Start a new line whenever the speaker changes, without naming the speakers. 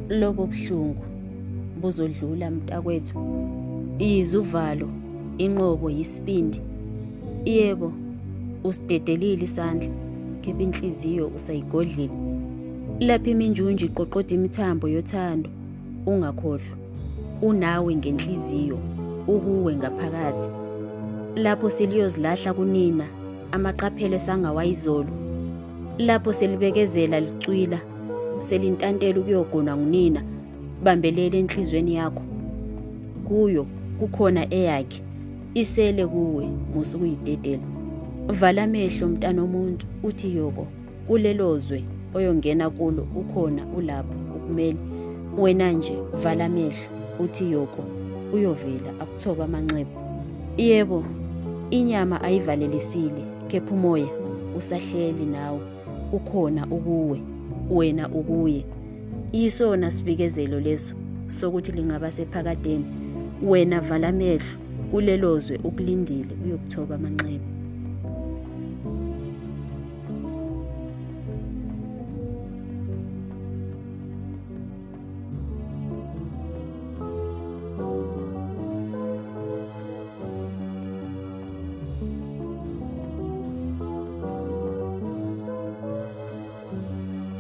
Lobo buhlungu buzodlula mntakwethu. Yize uvalo, inqobo yisibindi. Yebo, usidedelile isandla, kepha inhliziyo usayigodlile. Lapho iminjunju iqoqoda imithambo yothando, ungakhohlwa, unawe ngenhliziyo, ukuwe ngaphakathi. Lapho seliyozilahla kunina, amaqaphelo esangawayizolo. Lapho selibekezela licwila, selintantela ukuyogonwa ngunina, bambelela enhlizweni yakho. Kuyo kukhona eyakhe, isele kuwe, musa ukuyidedela. Vala amehlo mntanomuntu, uthi yoko kulelo zwe oyongena kulo ukhona ulapho ukumele. Wena nje vala amehlo uthi yoko uyovela akuthoba amanxeba. Yebo, inyama ayivalelisile, kepha umoya usahleli nawe, ukhona ukuwe, wena ukuye. Yisona sibikezelo leso sokuthi lingaba sephakadeni. Wena vala amehlo kulelo zwe ukulindile uyokuthoba amanxeba.